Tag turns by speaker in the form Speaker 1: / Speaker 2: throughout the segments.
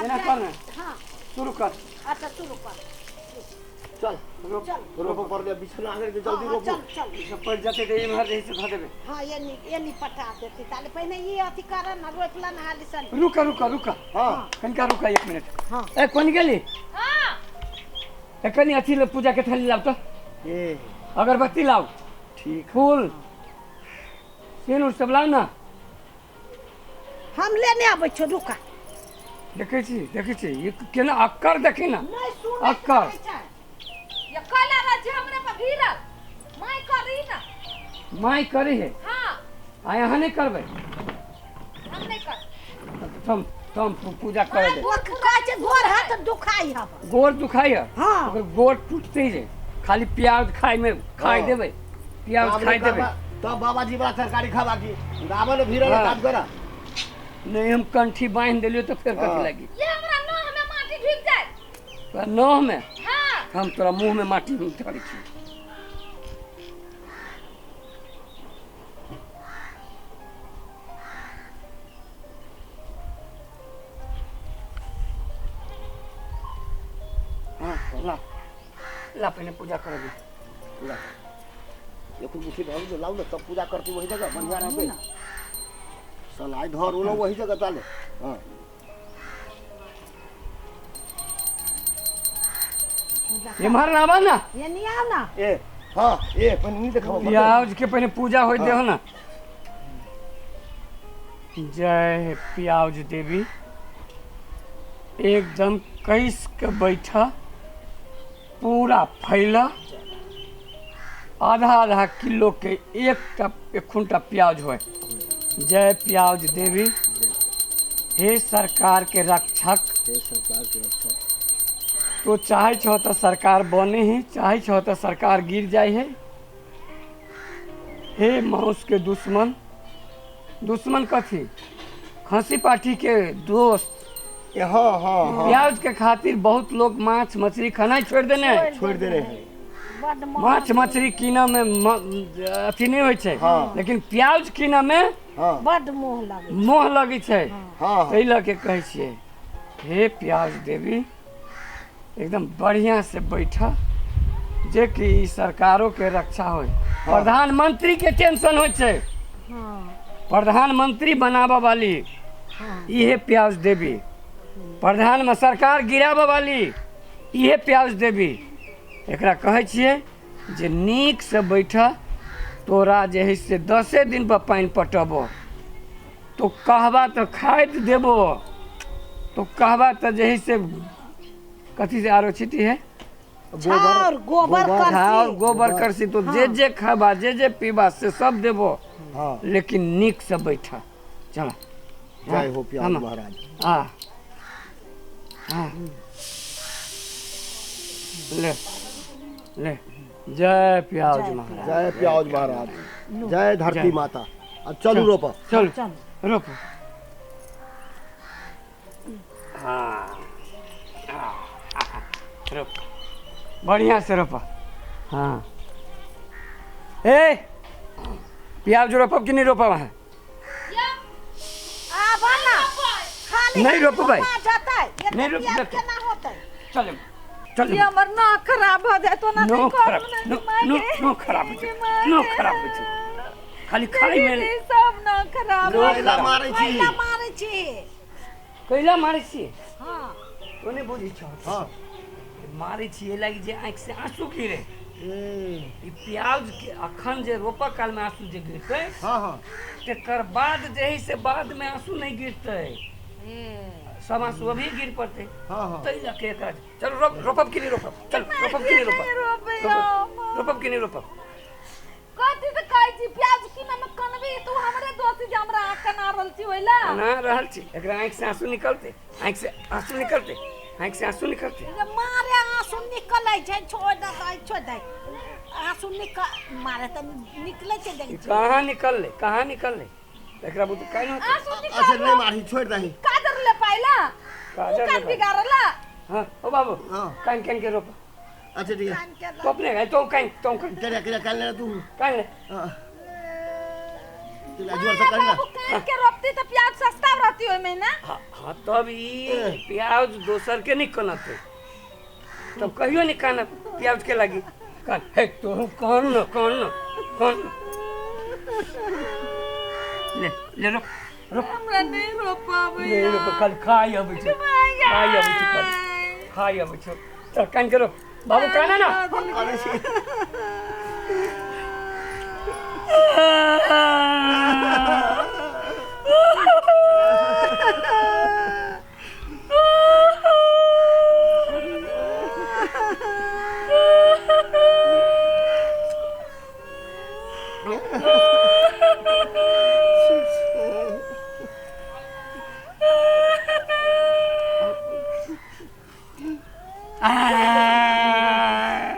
Speaker 1: एना कर ने।
Speaker 2: हाँ।
Speaker 1: शुरू कर।
Speaker 2: अच्छा शुरू कर।
Speaker 3: चल
Speaker 1: रोप।
Speaker 2: चल।
Speaker 3: रोपऽ पड़लै, बिछना आगे जल्दी
Speaker 2: हाँ,
Speaker 3: रोपू।
Speaker 2: चल चल।
Speaker 1: ई सब पड़ि जेतै तऽ एम्हर जे है से धऽ देबै।
Speaker 2: हाँ, ये नी ये नी पटा देती ताले पहिने ई अथी कर न रोपला न हाली सन।
Speaker 1: रुक रुक रुक।
Speaker 3: हाँ।
Speaker 1: कनिका रुक एक मिनट।
Speaker 2: हाँ।
Speaker 1: ए कोन गेली?
Speaker 4: हाँ।
Speaker 1: ए कनि अथी ले पूजा के थाली लाउ तऽ।
Speaker 3: ए
Speaker 1: अगरबत्ती लाउ।
Speaker 3: ठीक।
Speaker 1: फूल सिनुर सब लाउ ना।
Speaker 2: हम लेने आबै छौ, रुका।
Speaker 1: देखै छी, देखै छी ई केना अक्कर, देखी ना।
Speaker 2: नहीं सुन।
Speaker 1: अक्कर।
Speaker 4: ये कला राज्य हमरे पर भीरल माय करी ना।
Speaker 1: माय करी है।
Speaker 4: हाँ।
Speaker 1: आ यहाँ नहीं करबै।
Speaker 4: हम नहीं कर।
Speaker 1: थम थम पूजा कर दे।
Speaker 2: वो कहै छै गोर हाथ दुखाइ हब।
Speaker 1: गोर दुखाइ है।
Speaker 2: हाँ।
Speaker 1: ओकर गोर टूटते जे खाली प्याज खाय में खाय
Speaker 3: हाँ।
Speaker 1: देबै, प्याज
Speaker 3: काम
Speaker 1: खाय
Speaker 3: नहीं
Speaker 1: देबै
Speaker 3: करबा, तब बाबाजी वाला तरकारी खाबा की गाबे ने भीड़
Speaker 1: हाँ।
Speaker 3: काम करा।
Speaker 1: नहीं हम कंठी बांध देलियो तो फिर कथी
Speaker 3: हाँ।
Speaker 1: लागी?
Speaker 4: ये हमरा नोह में माटी ढुक जाए।
Speaker 1: तोरा नोह में?
Speaker 4: हाँ।
Speaker 1: हम तोरा मुंह में माटी धरै छी। हाँ ला ला पहले पूजा कर दे।
Speaker 3: पूजा एक मुट्ठी धरू जो लाऊ ना तब पूजा करती वही जगह बढ़िया रहते। सलाई धरू ना वही जगह ताले। हाँ
Speaker 1: इम्हर आबा ना।
Speaker 2: ये नहीं आओ ना।
Speaker 3: ए हाँ ए पहले नहीं देखाओ।
Speaker 1: प्याज के पहले पूजा होई देहो ना। जय प्याज देवी। एकदम कैस के बैठा, पूरा फैला, आधा आधा किलो के एक एक खुंटा प्याज होए। जय प्याज देवी, हे सरकार के रक्षक,
Speaker 3: हे सरकार के रक्षक।
Speaker 1: तो चाहे छो तो सरकार बने ही, चाहे छो तो सरकार गिर जाए है। हे मांस के दुश्मन, दुश्मन कथी? खसी पाठी के दोस्त।
Speaker 3: हाँ हाँ हाँ।
Speaker 1: प्याज के खातिर बहुत लोग माछ मछली खाना छोड़ देने है।
Speaker 3: छोड़ देने है।
Speaker 1: माछ मछली कीना में अथी नहीं होइ छै।
Speaker 3: हाँ।
Speaker 1: लेकिन प्याज कीना में
Speaker 3: हाँ।
Speaker 2: बड मोह लगे,
Speaker 1: मोह लगे छै।
Speaker 3: हाँ।
Speaker 1: ताहि लऽ के कहै छियै हे प्याज देवी, एकदम बढ़िया से बैठा, जे कि ई सरकारों के रक्षा होय।
Speaker 3: हाँ।
Speaker 1: प्रधानमंत्री के टेंशन होइ छै।
Speaker 2: हाँ।
Speaker 1: प्रधानमंत्री बनाबऽ वाली
Speaker 2: हाँ।
Speaker 1: इहे प्याज देवी, प्रधान में सरकार गिराबऽ वाली इहे प्याज देवी। एकरा कहै छियै जे नीक से बैठा, तोरा जे है से 10 दिन पर पानि पटबो, तो कहबा तऽ खाद देबो, तो कहबा तऽ जे है से कथी से आरो छिटी है?
Speaker 2: छाउर गोबर
Speaker 1: छाउर
Speaker 2: करसी।
Speaker 1: गोबर करसी। तो जे जे खाबा जे जे पीबा से सब देबो।
Speaker 3: हाँ।
Speaker 1: लेकिन नीक से बैठा। चल
Speaker 3: जय हो प्याज महाराज।
Speaker 1: हाँ हाँ ले ले। जय प्याज महाराज।
Speaker 3: जय प्याज महाराज। जय धरती माता। अब चलू रोपा।
Speaker 1: चल रोपो। हाँ रोप, बढ़िया से रोपा। हाँ ए प्याज रोपब कि नहीं रोपब अहाँ? नहीं रोपबै। नहीं रोपबै। चल चल।
Speaker 4: ये हमर नाक खराब हो जाए तो ना।
Speaker 1: नो खराब, नो नो नो खराब हो छै, नो खराब हो छै। खाली खाइ में
Speaker 4: सब ना खराब।
Speaker 3: कैला मारै छी,
Speaker 2: कैला मारै छी,
Speaker 1: कैला मारै छी।
Speaker 2: हां
Speaker 1: तो नहीं बुझै छौ।
Speaker 3: हां
Speaker 1: मारै छी एहि लागि जे आँखि से आंसू गिरे। ई प्याज के अखन जे रोपऽ काल में आंसू जे गिरतै,
Speaker 3: हां हां,
Speaker 1: तेकर बाद जे है से बाद में आंसू नहीं गिरतै, सब आंसू अभी गिर पड़तै।
Speaker 3: हां हां
Speaker 1: तै लऽ के एकरा चल रोप, रोपब कि नहीं रोपब? चल रोपब कि नहीं रोपब? रोपब कि नहीं रोपब?
Speaker 4: कथी तऽ कहै छी प्याज किना में कनबी तू हमरे दोस्ती जे हमरा आँख कना रहल छी ओइला
Speaker 1: कना रहल छी। एकरा आँखि से आंसू निकलतै, आँखि से आंसू निकलतै, आँखि से आंसू निकलतै।
Speaker 2: मारे आंसू निकलै छै, छोड़ दे छोड़ दे, आंसू निकल मारे तऽ निकलै छै। देखै छी
Speaker 1: कहाँ निकललै, कहाँ निकललै? एकरा बुझ काहे न
Speaker 4: आंसू निकल।
Speaker 3: अच्छा नहीं मारही, छोड़ दही।
Speaker 4: काजर ले पाइला,
Speaker 1: काजर
Speaker 4: कान बिगाड़ला।
Speaker 1: हां ओ बाबू, कान कान के रोप।
Speaker 3: अच्छा ठीक है,
Speaker 1: तो अपने है तो कान, तो कान
Speaker 3: करे करे कान ले तू,
Speaker 1: कान ले।
Speaker 3: हां जोर से कही ना।
Speaker 4: बाबू कान के रोपती तो प्याज सस्ता रहती ओइ में ना।
Speaker 1: हाँ तब ई प्याज दोसर के नहीं कनते, तब कहियो नहीं कान प्याज के लागी कान हे तू कौन न कौन न कौन ले ले रोप रोप।
Speaker 4: हमरा नहीं रोपाबै।
Speaker 1: ले रोप कल खाई अबै छै, खाई अबै छै, कल खाई अबै छै। चल कान के रोप बाबू, काना ना।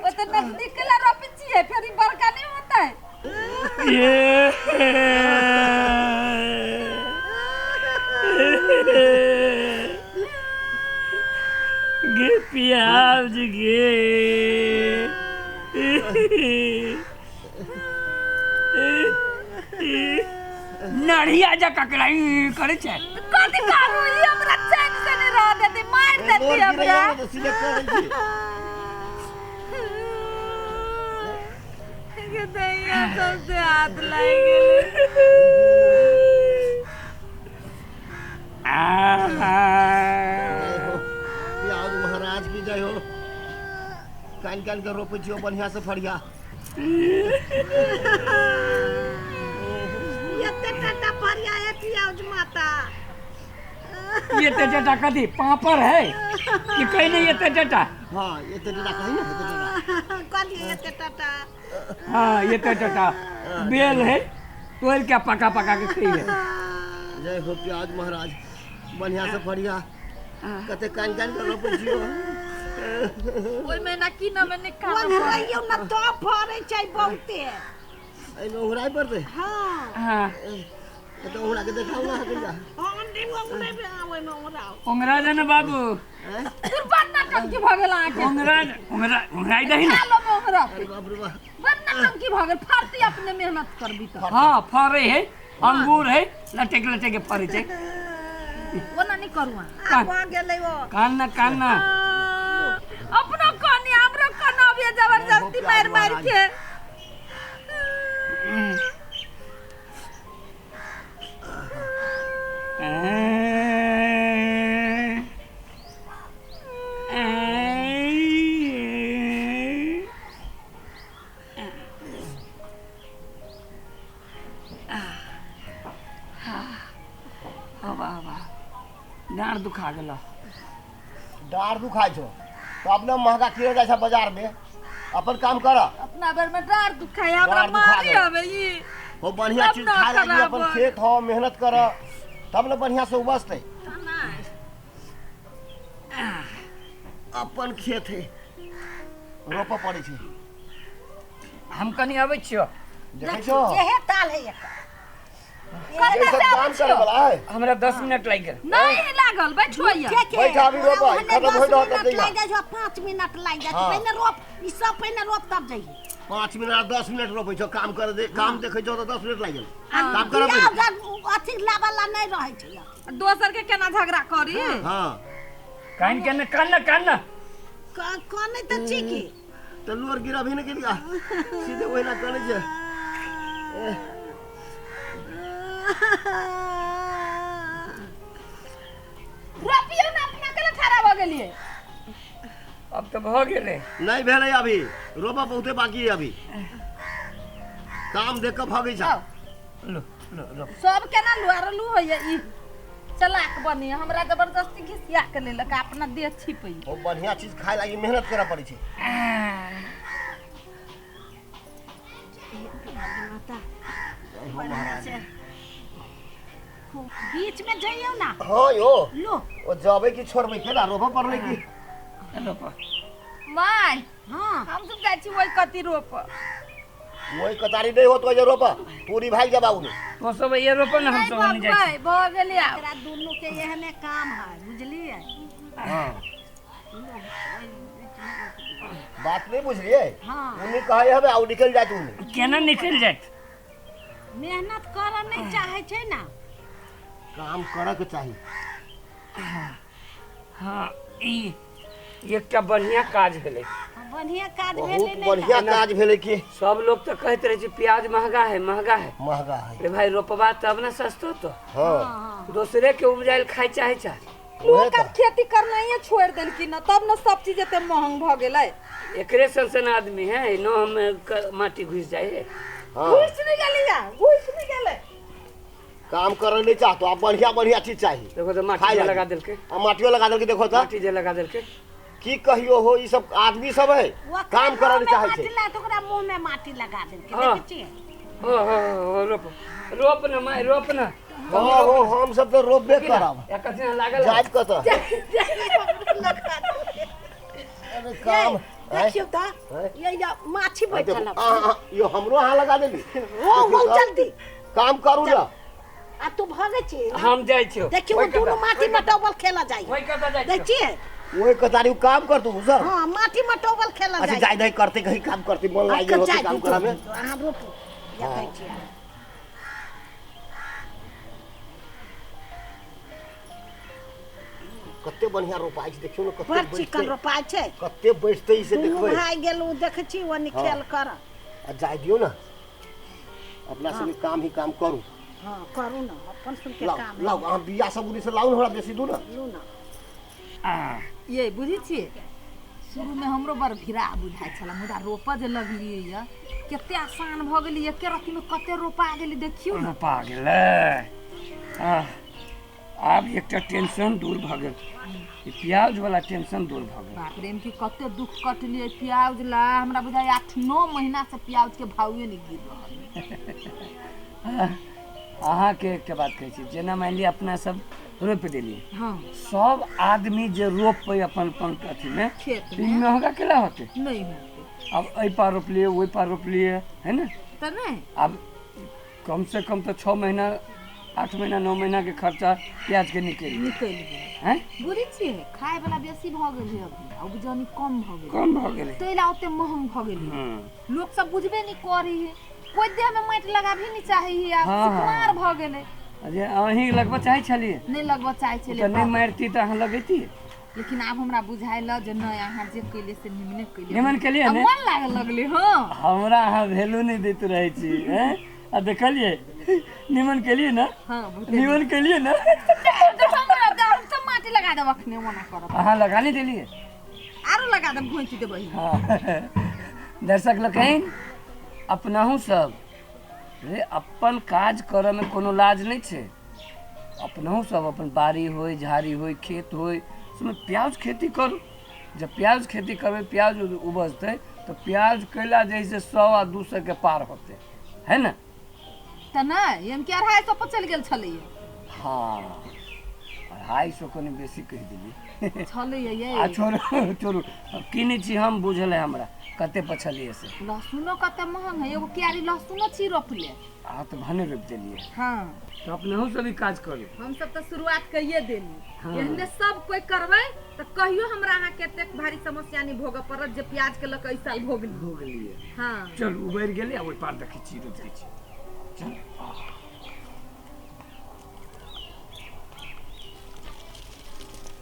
Speaker 4: वो तो नजदीक के ला रोपे छियै, फिर ई बड़का नहीं होता है।
Speaker 1: गे प्याज गे नढ़िया जा ककराई करे छै।
Speaker 4: कथी करू, ई हमरा चैन से नहीं रह देती, मार देती हमरा।
Speaker 3: सीधे करै छी।
Speaker 4: के दैया सबसे हाथ लागि गेलै।
Speaker 3: प्याज महाराज की जय हो। कान कान के रोपै छियो बढ़िया से फरिया।
Speaker 2: एते टाटा फरिया है प्याज माता।
Speaker 1: ये ते जटा कथी पापड़ है कि कहीं नहीं ये ते जटा।
Speaker 3: हाँ ये ते जटा कहीं ना, ये ते जटा
Speaker 2: कथी ये टाटा।
Speaker 1: हाँ ये ते जटा बेल है, तोल के पका पका के खाई है।
Speaker 3: जय हो प्याज महाराज, बढ़िया से फरिया। कते कान कान के रोपै छियो।
Speaker 4: ओइ में ना की न में निकाल
Speaker 2: ओंघराइयो ना तो फरै छै बहुते।
Speaker 3: एहिमे ओंघराइ पड़तै।
Speaker 2: हाँ
Speaker 1: हाँ
Speaker 3: तो ओंघरा के देखाउ ना हकिया।
Speaker 2: हम नहीं ओंघरेबे, ओइमे ओंघराउ।
Speaker 1: ओंघरा जा ना बाबू।
Speaker 4: तोर बड़ नटंकी भ गेल अहाँके।
Speaker 1: ओंघरा ओंघरा ओंघराइ दही ना।
Speaker 4: आलो में ओंघरा।
Speaker 3: अरे बाप रे बाप,
Speaker 4: बड़ नटंकी भ गेल, फरती अपने मेहनत करबी त।
Speaker 1: हाँ फरे है, अंगूर है, लटक लटक के फरे छै।
Speaker 4: ओना नहीं करू अहाँ।
Speaker 2: आ भ गेलै ओ।
Speaker 1: कान ना कान ना।
Speaker 4: अपनो कनी हमरो कना अभी जबरदस्ती मार मार के।
Speaker 1: डाँड़ दुखा गेल।
Speaker 3: डाँड़ दुखाइ छौ तो अपना महंगा किने जाइ छै बाजार में। अपन काम कर।
Speaker 4: अपना बेर में डाँड़ दुखाइ हमरा मारी हवे ई।
Speaker 3: हो बढ़िया चीज खाए लागी, अपन खेत हो, मेहनत कर तब न बढ़िया से उपजतै। अपन खेत है, रोपऽ पड़ै छै।
Speaker 1: हम कनी अबै छियो।
Speaker 3: देखै छौ
Speaker 2: एहे ताल है एकर।
Speaker 3: ये सब काम करे वाला है।
Speaker 1: हमरा 10 मिनट लागि गेल।
Speaker 4: नहीं लागल, बैठो या।
Speaker 3: बैठ अभी रोपा, खत्म होय दह तब
Speaker 2: लागि जाइ छौ। 5 मिनट लागि जाइ छै। पहिने रोप, ई सब पहिने रोप तब जइहे।
Speaker 3: 5 मिनट 10 मिनट रोपै छौ, काम कर दे, काम देखै छौ त 10 मिनट लागि गेल। काम करब
Speaker 2: अथी लाबला नहीं रहै छै।
Speaker 4: दोसर के केना झगड़ा करी।
Speaker 3: हां
Speaker 1: कान के न कान न कान न
Speaker 2: कान त छी की
Speaker 3: त लोर गिरा भी न गेलिया, सीधे ओहिना कनै छै।
Speaker 4: रोपियो ना अपना के ठाड़ा भ गेलिए।
Speaker 1: अब तो भ गेलै।
Speaker 3: नहीं भेलै अभी, रोपा बहुते बाकी है अभी। काम देख के भागै छै।
Speaker 1: लो लो लो
Speaker 4: सब केना लुआरलू होइए ई चलाक बनी, हमरा जबरदस्ती घिसिया के लेलक, अपना देह छिपै।
Speaker 3: ओ बढ़िया चीज खाए लागी मेहनत करऽ पड़ै छै।
Speaker 2: माता बढ़िया से बीच में जइयो ना।
Speaker 3: हाँ यो
Speaker 2: लो
Speaker 3: ओ जाबे की छोड़बै केना रोपऽ पड़लै की
Speaker 1: रोप
Speaker 4: my.
Speaker 2: हाँ
Speaker 4: हम सब जाइ छी ओइ कति रोप।
Speaker 3: ओइ कतारी नहीं होत ओइ रोप पूरी भाग जब आउ ने
Speaker 1: तो सब ये रोप ना, हम सब नहीं जाइ छी।
Speaker 4: भ गेलै आब।
Speaker 2: एकरा दुनू के एहने काम है, बुझलियै?
Speaker 3: हां बात नहीं बुझलियै।
Speaker 2: हाँ
Speaker 3: उन्नी कहै हबे आउ निकल जात उन्नी।
Speaker 1: केना निकल जात?
Speaker 2: मेहनत करऽ नहि चाहै छै ने।
Speaker 3: काम करऽ के चाही।
Speaker 1: हाँ, ई एकटा बढ़िया काज भेलै।
Speaker 2: बढ़िया काज भेलै।
Speaker 3: बहुत बढ़िया काज भेलै कि
Speaker 1: सब लोग तो कहते रहे प्याज महंगा है, महंगा है,
Speaker 3: महंगा है।
Speaker 1: अरे भाई रोपबा तब ना सस्तो तो।
Speaker 3: हाँ,
Speaker 1: दूसरे के उपजाइल खाए चाहे चाहे।
Speaker 4: लोग अब खेती करना ही छोड़ देलखिन तब न सब चीज एते महंग भ गेलै।
Speaker 1: एकरे सन सन आदमी है नो हम माटी घुस जाए है।
Speaker 3: हाँ।
Speaker 4: घुस नहीं गेलिया, घुस नहीं गेलै।
Speaker 3: काम करे नहीं चाहतो, आप बढ़िया बढ़िया चीज चाहिए।
Speaker 1: देखो तो माटी जे लगा देलके,
Speaker 3: आ माटियो लगा देलके। देखो तो
Speaker 1: माटी जे लगा देलके।
Speaker 3: की कहियो हो, ई सब आदमी सब है काम करे नहीं चाहे छै।
Speaker 2: माटी ओकरा मुंह में माटी लगा देलके, देखै छी।
Speaker 1: हो हो रोप रोप ना my, रोप ना।
Speaker 3: हो हो, हम सब तो रोपबे करब।
Speaker 1: एक दिन लागल
Speaker 3: जाइत कत। अरे काम
Speaker 2: देखियो त ये माछी बैठल है।
Speaker 3: यो हमरो हां लगा देली।
Speaker 2: हो हो जल्दी
Speaker 3: काम करू ना।
Speaker 2: आ तू भागे छी?
Speaker 1: हम जाय छियो।
Speaker 2: देखियो दुनु माटी में डबल खेला जाय।
Speaker 1: ओइ कत जाय
Speaker 2: देखै छी?
Speaker 3: ओइ कतारी काम कर तू सर।
Speaker 2: हां, माटी में डबल खेला जाय।
Speaker 3: अच्छा जाय नहीं करते, कहीं काम करते मन लागे होते काम करा में।
Speaker 2: हां रोपू देखै छी।
Speaker 3: कते बढ़िया रोपाइ छै देखियो न, कते
Speaker 2: बड़ चिकन रोपाइ छै,
Speaker 3: कते बैठते से देखबै।
Speaker 2: भाई गेल देखै छी ओनी खेल कर।
Speaker 3: आ जाय दियो ना, अपना सब काम ही काम करू।
Speaker 2: हां करू ना, अपन सुन के काम।
Speaker 3: लाओ अहाँ बिया सब उनी से लाओ, थोड़ा बेसी दू ना।
Speaker 2: लू ना।
Speaker 4: ये बुझी छी शुरू में हमरो बड़ भिड़ा बुझाइ छला, मुदा रोपऽ जे लगलियै य कते आसान भ गेली। एके रत्ती में कते रोपा गेली देखियो न।
Speaker 1: रोपा गेलै। आब एकटा टेंशन दूर भ गेल, प्याज वाला टेंशन दूर भ गेल।
Speaker 4: बाप रे, कि कते दुख कटलियै प्याज ला। हमरा बुझाइ 8-9 महीना से प्याज के भावे नहीं गिर रहल।
Speaker 1: अहाँके एकटा बात कहै छी, जेना मानि लिअ अपना सब रोपि देलियै।
Speaker 4: हाँ,
Speaker 1: सब आदमी जे रोपबै अपन अपन अथी में,
Speaker 4: खेत
Speaker 1: में महंगा केला होतै?
Speaker 4: नहीं होतै।
Speaker 1: अब एहि पार रोपलियै, ओहि पार रोपलियै, है ना?
Speaker 4: तऽ नहीं।
Speaker 1: अब कम से कम तो 6 महीना 8 महीना 9 महीना के खर्चा प्याज के निकलि
Speaker 4: निकलि गेल।
Speaker 1: हैं,
Speaker 4: बुझै छियै खाय वाला बेसी भ गेल है अभी, आ उपजनी कम भ गेल,
Speaker 1: कम भ गेलै,
Speaker 4: ताहि ला ओते महंग भ गेलै। लोक सब बुझबे नहीं करी है, कोई देह में माटि लगाबी नहीं चाहे है। आब सुकुमार भ गेलै।
Speaker 1: अरे अहीं लगबऽ चाहै छलियै?
Speaker 4: नहीं लगबऽ चाहै छलियै।
Speaker 1: तऽ नहीं मारती तऽ अहाँ लगैती।
Speaker 4: लेकिन आब हमरा बुझाइल जे नहीं, अहाँ जे कैलियै से निमने कैलियै।
Speaker 1: निमन केलियै ने,
Speaker 4: मन लागे लगलै। हाँ,
Speaker 1: हमरा अहाँ वैल्यू नहीं दैत रहै छी। हैं, आ देखलियै निमन केलियै ना?
Speaker 4: हाँ,
Speaker 1: निमन केलियै ना।
Speaker 4: हम सब माटी लगा देब अखने, ओना करब।
Speaker 1: अहाँ लगा नहीं देलियै?
Speaker 4: आरो लगा देब, घोंचि देबै।
Speaker 1: हाँ, दर्शक लोकनि अपनाहु सब रे अपन काज करऽ में कोनो लाज नहीं छै। अपनाहु सब अपन बाड़ी होय, झाड़ी होय, खेत होय, उसमें प्याज खेती करू। जब प्याज खेती करबै, प्याज उपजतै तऽ प्याज कैला जे से 100 आ 200 के पार होतै, है ना?
Speaker 4: तऽ नहि, एम के 250 पर चलि गेल छलैया।
Speaker 1: हाँ, 250 कनि बेसी कहि देलियै
Speaker 4: छलैया।
Speaker 1: आ छोड़ू छोड़ू, किनै छी हम, बुझल है हमरा कते पर छलियै से।
Speaker 4: लहसुनो कते महंग है, एगो क्यारी लहसुनो छी रोपले।
Speaker 1: अहाँ तऽ भने रोपि देलियै।
Speaker 4: हाँ,
Speaker 1: तऽ अपनहु सब ई काज करू।
Speaker 4: हम सब तऽ शुरुआत कइए देली। एहने सब कोई करबै तऽ कहियो हमरा अहाँ के एतेक भारी समस्या नहीं भोगऽ पड़त जे प्याज के लऽ कऽ एहि साल भोगलियै।
Speaker 1: भोगलियै।
Speaker 4: हाँ,
Speaker 1: चलू उबरि गेलै, आ ओहि पार देखै छी, रोपि दै छी। चल।